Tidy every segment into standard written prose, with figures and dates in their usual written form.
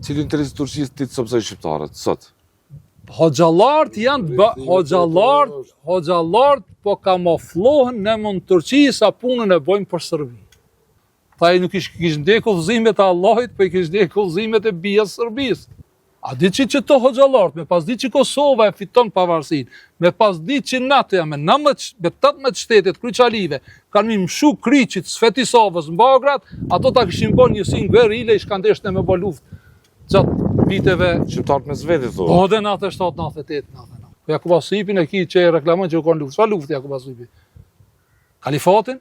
Cili interes i Turqisë ti të copëzojë shqiptarët sot? Hoxhallart janë bë, hoxhallart, hoxhallart po kamuflohen në emën të Turqisë, a punën e bojnë për Serbi. Tha ai nuk ish kish ndjek udhëzimet e Allahit, po i kish ndjek udhëzimet e BIA-s Serbisë. A di që qëto hoxhallart, me pas dit që Kosova e fiton pavarësinë, me pas dit që NATO-ja me 19, me 18 shtetet kryqalive, kanë mi mshu kryqit Sfeti Savës në Bagrat, ato ta kishin bo njësinë guerile, ish kanë deshtë me bo luftë gjatë viteve... Shqiptarët mes veti, thonë. Po, dhe 97, 98, 99. Po Jakup Asipin e ki që e reklamon që u konë luftë. Çfarë luftë Jakup Asipi? Kalifatin?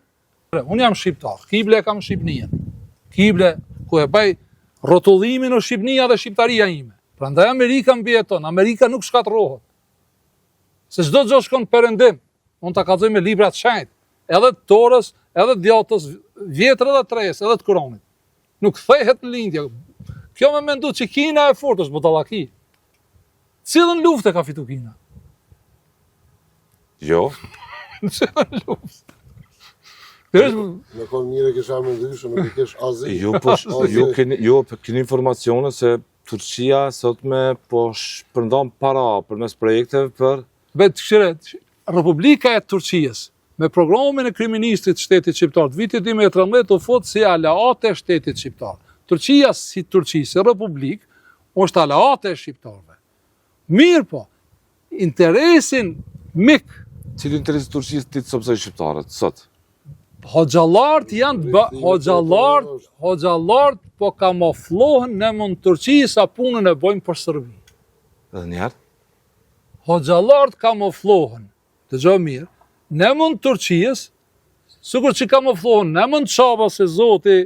Unë jam shqiptar, kible e kam Shqipninë. Kible ku e baj rrotullimin o Shqipnia dhe shqiptaria ime. Prandaj Amerika mbijeton, Amerika nuk shkatërrohet. Se çdo gjë shkon perëndim, unë ta kallzoj me libra të shenjtë, edhe të Torës, edhe të Dhjatës, vjetër edhe të resë, edhe të Kuranit. Nuk kthehet në lindje. Kjo me mendu që Kina e fortë është budallaki. Cilën luftë e ka fitu Kina? Jo. Cilën luftë? Me konë mirë e kisha me ndryshe, nuk e kish azi. Jo, po, ju keni, jo, po keni informacione se Turqia sot me po shpërndan para përmes projekteve për... Vetë, këshire, Republika e Turqisë, me programin e kryeministrit të shtetit shqiptar të vitit 2013 u fut si aleate e shtetit shqiptar. Turqia si Turqi, si Republikë, është aleate e shqiptarëve. Mirëpo, interesin mik. Cili interes i Turqisë ti të copëzojë shqiptarët sot? Hoxhallart janë bë, hoxhallart, hoxhallart po kamuflohen në emën të Turqisë, a punën e bojnë për Serbi. Edhe një herë? Hoxhallart kamuflohen, dëgjo mirë, në emën të Turqisë, sikur që kamuflohen në emën të Qabes se Zoti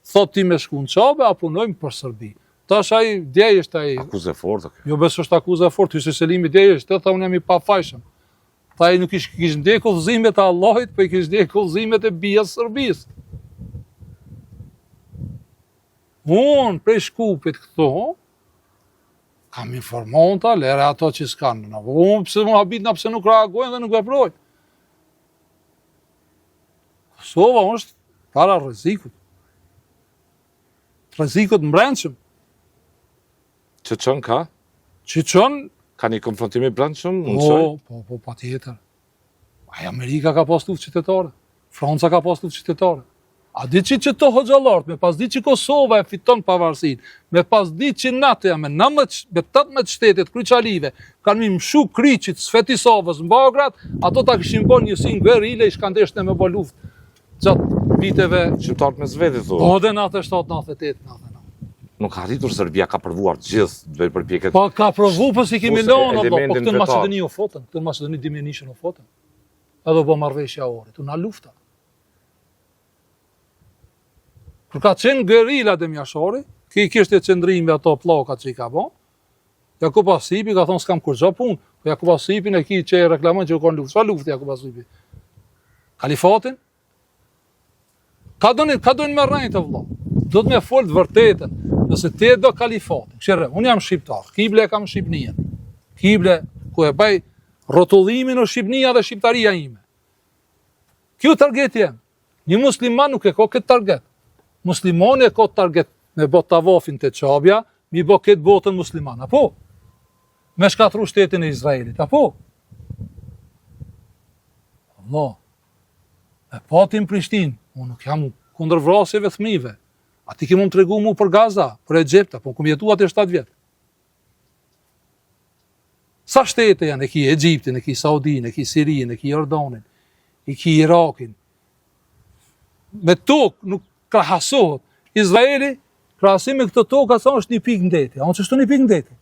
Thot ti me shku në Qabe, a punojmë për Serbi. Tash ai dje është ai. Akuzë e fortë kjo. Jo besoj është akuzë e fortë, Hysni Selimi dje është, tha unë jam i pafajshëm. Tha ai nuk ish kish ndjek udhëzimet e Allahit, po i kish ndjek udhëzimet e BIA-s Serbisë. Unë prej Shkupit këtu, kam informonta, lere ato që s'kanë. Në, unë pse më habitna pse nuk reagojnë dhe nuk veprojnë. Kosova është para rrezikut. Rrezikut mbrendshëm. Që çon ka? Që çon... Ka një konfrontim i brendshëm, mund po, po, po, patjetër. Ai Amerika ka pas luftë qytetare, Franca ka pas luftë qytetare. A di që qëto hoxhallart, me pas dit që Kosova e fiton pavarësinë, me pas dit që NATO-ja me 19, me 18 shtetet kryqalive, kanë mi mshu kryqit Sfeti Savës në Bagrat, ato ta kishin bo njësinë guerile, ish kanë deshtë me bo luftë gjatë viteve... Shqiptarët mes veti, thonë. Po, dhe 97, 98, 99. Nuk ka arritur Serbia, ka provuar gjithë, të bëjë përpjekjet. Po, ka provu, po s'i kemi lonë, po, po këtë në Maqedoni u fotën, këtë në Maqedoni 2001 u fotën. Edhe u bo marrëveshja e Ohrit, u nal lufta. Kur ka qenë guerila Adem Jashari, ki kishte qëndrimi ato pllakat që i ka bo, Jakup Asipi ka thonë s'kam kurgjo punë, po Jakup Asipin e ki që e reklamon që u konë luftë. Çfarë luftë Jakup Asipi? Kalifatin? Ka dojnë, ka dojnë me rrejtë, vëlla. Do të me folë të vërtetën, nëse ti e do kalifatin. Kqyre, unë jam shqiptar, kible e kam Shqipninë. Kible ku e baj rrotullimin o Shqipnia dhe shqiptaria ime. Kjo targeti jem. Një musliman nuk e ka këtë target. Muslimani e ka target me bo tavafin te Qabja, mi bo këtë botën musliman, apo? Me shkatru shtetin e Izraelit, apo? Allah, e pati në Prishtinë, unë nuk jam kundër vrasjeve t'fëmijëve. A ti ke me m'tregu mu për Gaza, për Egjipt, apo kum jetu aty 7 vjet. Sa shtete janë, e ki Egjiptin, e ki Saudin, e ki Sirinë, e ki Jordanin, e ki Irakin. Me tokë nuk krahasohet. Izraeli, krahasim me këto toka, sa është një pikë n'deti. A unë qështu një pikë n'deti?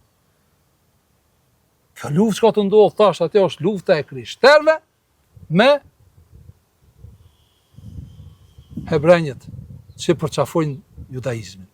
Kjo luftë çka tu ndodhë tash, atje është lufta e krishterve me hebrenjët që përqafojnë judaizmin.